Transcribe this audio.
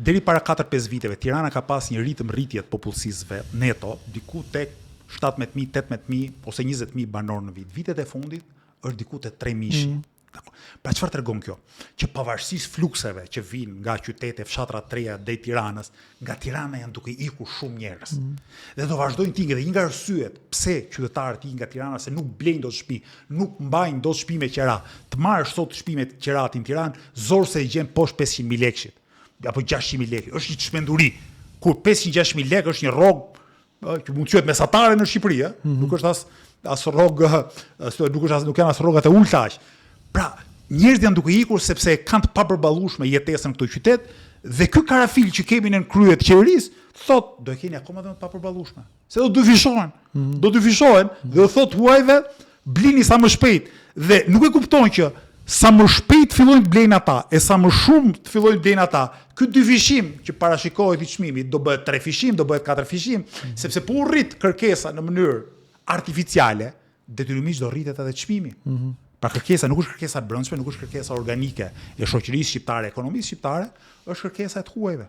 Deri para 4-5 viteve Tirana ka pas një ritëm rritje të popullsisë vet, neto, diku tek 17.000, 18.000 ose 20.000 banorë në vit. Vitet e fundit është diku te 3.000. Pra, çfarë tregon kjo? Që pavarësisht flukseve që vijnë nga qytete, fshatra të reja drejt Tiranës, nga Tirana janë duke ikur shumë njerëz. Dhe do vazhdojnë të ikin, dhe një nga arsyet pse qytetarët ikin nga Tirana, se nuk blejnë dot shtëpi, nuk mbajnë dot shtëpi me qera. Të marrësh sot shtëpi me qera në Tiranë, zor se e gjen poshtë 500.000 lekëshit apo 600.000 lekë. Është një çmenduri. Kur 500-600.000 lekë është një rrogë që mund të quhet mesatare në Shqipëri, ë? Nuk është as rrogë, nuk është as nuk janë as rrogat e ulta aq. Pra, njerëzit janë duke ikur sepse e kanë të papërballueshme jetesën në këtë qytet dhe ky karafil që kemi në krye të qeverisë thot do e keni akoma dhe më të papërballueshme. Se do dyfishohen. Do dyfishohen dhe do thot huajve: "Blini sa më shpejt", dhe nuk e kupton që sa më shpejt fillojnë të blejnë ata e sa më shumë të fillojnë të blejnë ata, ky dyfishim që parashikohet i çmimit do bëhet trefishim, do bëhet katërfishim, sepse po u rrit kërkesa në mënyrë artificiale, detyrimisht do rritet edhe çmimi. Pra, kërkesa nuk është kërkesa e brendshme, nuk është kërkesa organike e shoqërisë shqiptare, ekonomisë shqiptare, është kërkesa e të huajve.